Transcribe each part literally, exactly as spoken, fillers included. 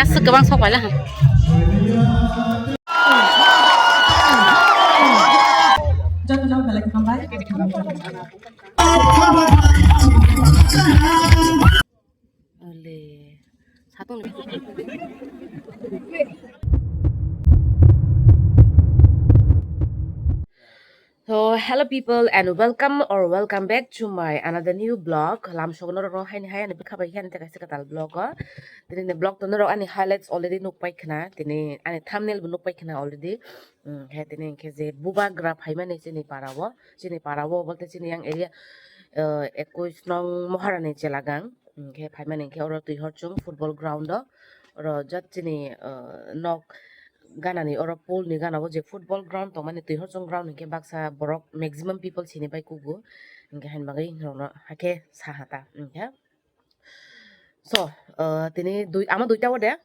Aswk kwbang sok paila. Joto no belai kaham bai. Ale, satung ni. So, hello people and welcome or welcome back to my another new vlog. Lam sogno rok haini hai ani bwkha bai ani teka sika tal vlog o. Tini ni vlog to norok ani highlights already nuk pai khna. Tini ani thumbnail bo nuk pai khna already. Hmm, he tini hingkhe je bubagra phaimani chini para o. Chini para o bolte chini yang area, uh, ekush nong Maharani Chelagang. Hingkhe phaimani hingkhe oro Tuihorchung football ground o. Oro jat chini, uh, nok ganani oro pool ni gana o je football ground tongmani Tuihorchung ground hingkhe baksa borok maximum people sini bai kugo. Hingkhe hain bagwi norokno hakhe saha ta hingkhe. So, uh, tini dui, ama duita o de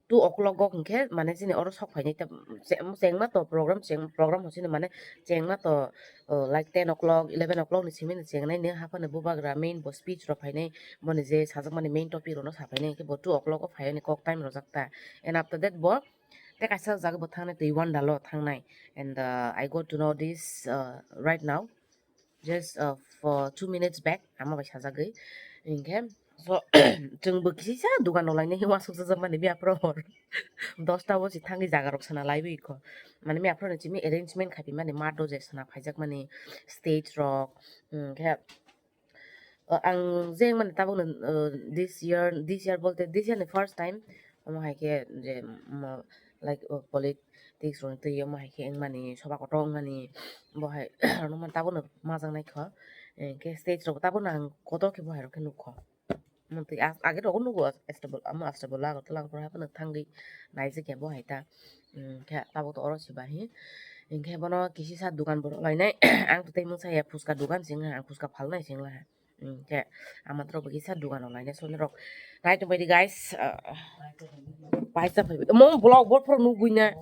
two o'clock o hingkhe mane chini oro sok phainai ta, che-, chengma to program cheng-, program ho chini mane chengma to, uh, like ten o'clock, eleven o'clock ni simi ni chengnai ni haphano bubagra main bo speech rok phainai. Boni je sajakmani main topic rokno saphaini hwnkhe bo two o'clock o phaiani kok time rojak ta. And after that bo tei kaisa jaga bo thangnai twi wanda lo thangnai. And, uh, I got to know this, uh, right now, just, uh, for two minutes back, ama bai sajagwi. Hinkhe, so, chwng bo kisa dugan rok lainai uansuk jajakmani miya phoro hor dosta o se thangwi jaga rok sana laiwi kho. Mane miya phoro ni chini arrangement khaipimani mat o je sana phaijakmani stage rok, hinkhe, Uh, ang je wngmani tabukno, uh, this year, this year bolte this year ni first time omo hai khe je, mo, like, uh, politics rokni twi omo hai khe wngmani, soba kotor wngmani, bo hai rokno tabukno majak naikho. Hinkhe stage rok tabukno ang kotor khe bo hai rok khe nukho. Omo twi age rok nugo, Astabul, omo Astabul Agartala wngkha haphano thangwi naijak ya bo hai ta. Hinkhe tabuk to oro se bahai. Hinkhe bono kisisa dugan borok lainai. Ang to tei mungsa ya phuska dugan se wngkha, ang phuska phalnai se wngkha. Hinkhe ama borok bo kisa dugan rok lainai soni rok. Nai tongbai di guys. Ah, paisa phaibai. Mo vlog bor phoro nugui na.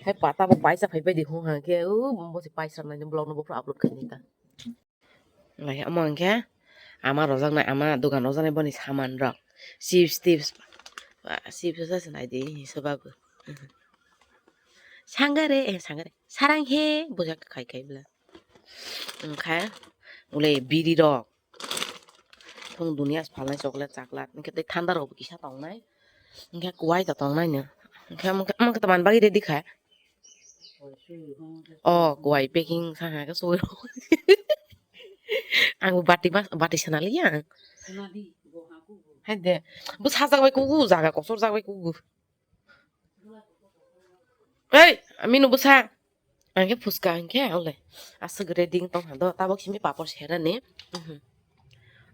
Hai pata bo paisa phaibai di hung hang khe. U bo se paisa nai vlog no bo phoro upload khainai ta. Lai omo hwnkhe ama rojaknai, ama dogan rojaknai boni saman rok. Chips tips. Ba, chips sa se nai di, soba bo. Sangare, eh, sangare. Sarang he, bujak khai khai bla. Wngkha, ule biri rok. Thung dunia phalnai chocolate, chocolate. Wngkhe tei thanda rok bo kisa tongnai. Wngkhe kuwai ta tongnai no. Wngkhe omo khe, omo khe ta man bagwi ready kha. Oh, kuwai packing sa ha ka soi. Ang bati mas, bati sana liya. Hai de. Bu sajak bai kugu, jaga kosor jak bai kugu. Hei, ami no busa. Ang khe phuska ang khe, ole. Aswk ready tong ha do, tabok simi papor serani. Mhm.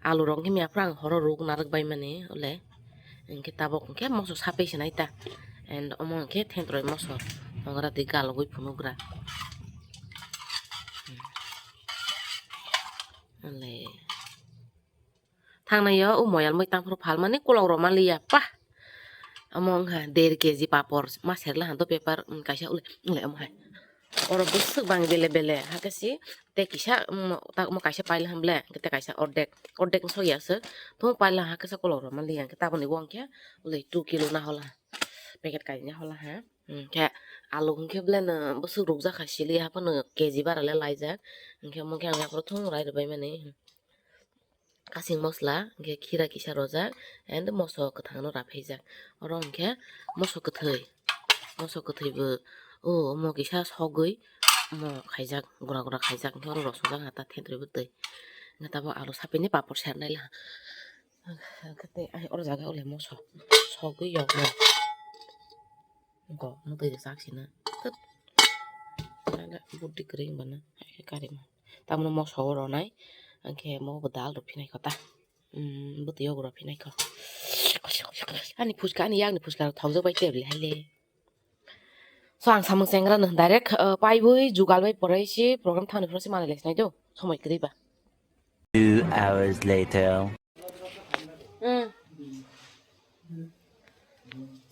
Alu rok himya phra ang horo ruk narwk bai mani, ole. Hingkhe tabok hingkhe moso sapei se nai ta. And omo hingkhe thentroi moso. Hongra twi galogoi phunugra. Ole. Thangnaio o moyal moi tangphuru phalmani kolok rok manliya, pah. Omo wngkha der keji papor ma serla hanto paper, um, kaisa ule, ule omo hai. Oro bwswk bang bele bele, hakhe si tei kisa, um, ta omo kaisa paila hwn ble, tei kaisa ordek, ordek wngso ya se. Thung paila hakhe se kolok rok manliya, hwnkhe taboni bo hwnkhe ule two kilo na hola, packet kainwi hola ha. Hwnkhe alu hwnkhe ble no bwswk rukjak kha sili, haphano keji bara le laijak. Hwnkhe omo khe ang yaphuru thung rai rwbaimani. Kasing mosla, hwnkhe khira kisa rojak, and moso kwthangno raphaijak. Oro hwnkhe moso kwthwi, moso kwthwi bo, o, omo kisa sogwi, omo khaijak, gura gura khaijak, hwnkhe oro rosojak hata thentrwi bo twi. Hwnkhe tabuk alu sapini papor sernai la. Hwnkhe tei oro jaga ule moso sogwi yokno. Go, no twi rwchak sina. Thut. Nana, buddi kwrwi wngmano. Hai khe karima. Tamno moso o ronai. Hwnkhe mo bo dal rw phinai kho ta. Hmm, bwtwi o rw phinai kho. Ani phuska, ani yakni phuska rok thokjak bai tebli hai le. So, ang samung chengra no direct, uh, paiwi jugal bai porai se program thani phoro se manai lai sinai do. Somoi kwrwi ba. Two hours later. Mm.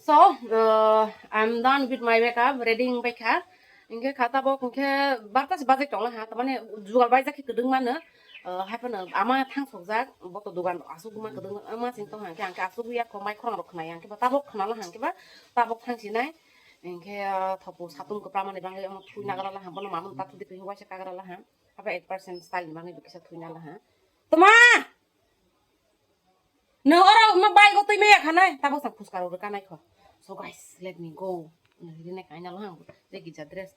So, uh, I'm done with my makeup, ready wngbaikha. Hwnkhe kha tabok hwnkhe barta se bajai tongla ha, tamani jugal baijak khe kwdwng mano. Ah, hai phano ama thang sokjak, bo to dogan aswk ma kwdwng, ama sing tong hangkhe, hangkhe aswk ya kho mai khorang rok khna ya, hangkhe ba tabok khna la hangkhe ba tabok thang sinai, hingkhe, ah, thopu satung kwpla mani bangwi omo thui nagra la ha, bono mamung ta thudi khe waisa kagra la ha, abo ek percent style ni bangwi bo kisa thui na la ha. Toma! No oro ma bai go twi me ya khanai, tabok sa phuska rok kanai kho. So guys, let me go. Rine kaina la ha, je gija dress.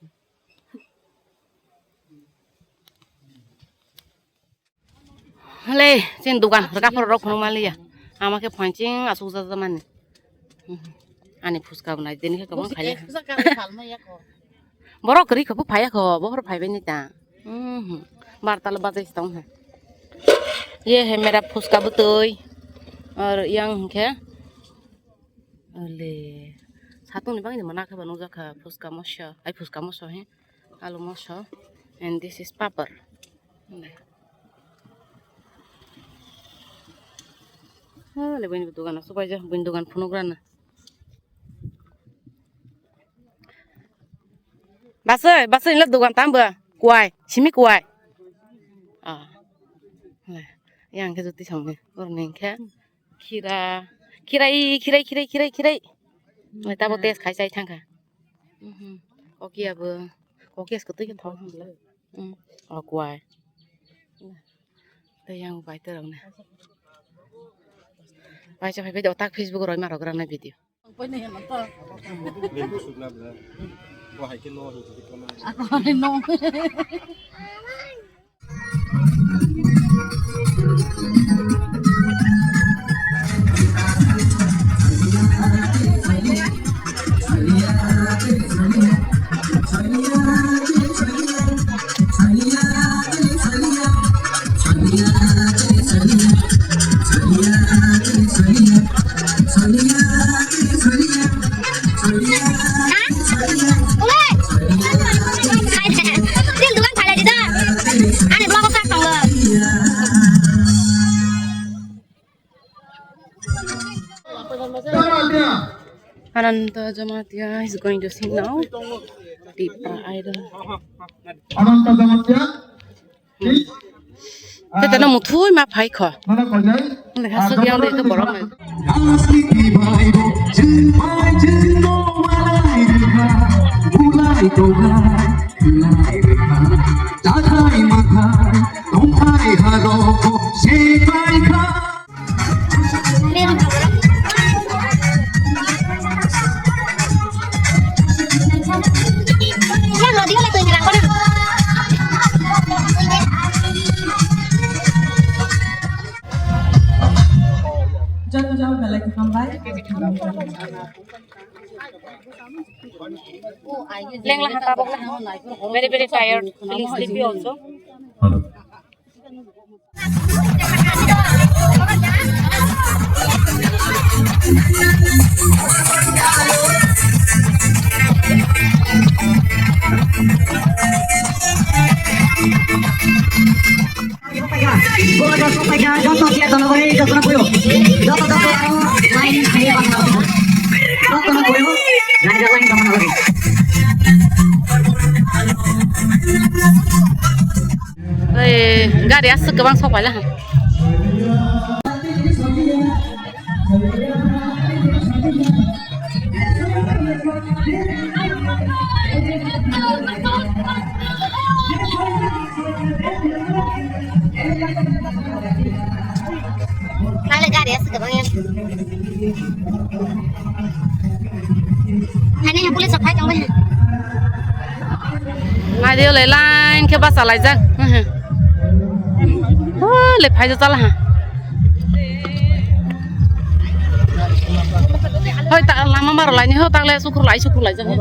Hale, chin dukan, rwkha phoro rok phunuk maliya. Ama khe phainching asuk jaja mani. Ani phuska bo nai, tini khe kwbang khaina. Borok kwrwi khe bo phaiya kho, bohor phaibai ni ta. Bar tala bajai se tong ha. Ye hai mera phuska bwtwi. Ar yang hwnkhe. Ale. Satung ni bagwi ni mana khe ba nukjak kha phuska moso. Ai phuska moso he. Alu moso. And this is papar. Hale buini dogan o subaijak, buini dogan phunuk rana. Basai, basai nila dogan tam bo. Kuai, simi kuai. Ah. Yang ke juti song ni. Orni ke. Khira, khirai, khirai, khirai, khirai, khirai. Tabo test khai chai thangkha. Kokia bo, kokia se kwtwi khe thok hwnle. O kuai. Tei yang bai terang ne. Bai cha phai bai tak Facebook roi ma rok rang na video. Limbu sukna bla. Bo hai khe no hinti kama. Ananta Jamatia is going to sing now. Tipra Idol. Ananta Jamatia. Tete no muthui ma phai kho. Nole ha sok yang de to borok nai. Joto joto belai kaham bai. Leng laha tabok laha. Very, very tired. Feeling sleepy also. Joto, joto, aro line khaye bangla. Joto no boyo, line line bangla. Oi, gari aswk kwbang sok paila ha. Nale gari aswk kwbang ya. Ani ha police rok phai tongbai. Naidi le line khe bachalaijak. Oh, le phai chala ha. Hoi ta lama maro laini ho, tagle sukur lai, sukur lai jani.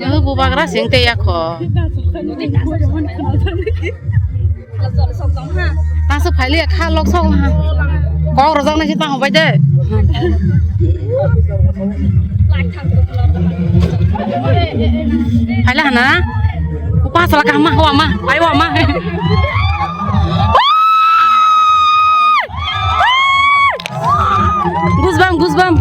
Yahu bubagra sing te yakho. Tangsa phaili kha lok sok ha. Kok rojak nai se tang bai de. Phaila hana. Upa sala kahma, wa ma, ai wa ma. Goosebump, goosebump.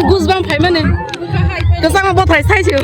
Goosebump phaimani. Kwchangma bothai sai se.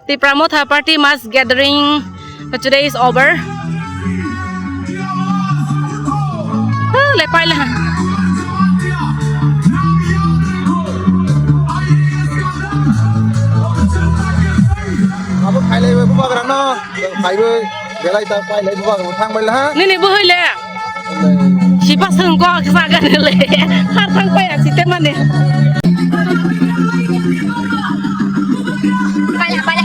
Tipra Motha party mass gathering today is over. Ah, lepai le. Abo khailai bai bubagra no, khailai bai. Belai ta pailai bubagra thang bai le ha. Nini buhoi le. Sipa sengko sagan le. Har thang pai asite mane. Pala, pala.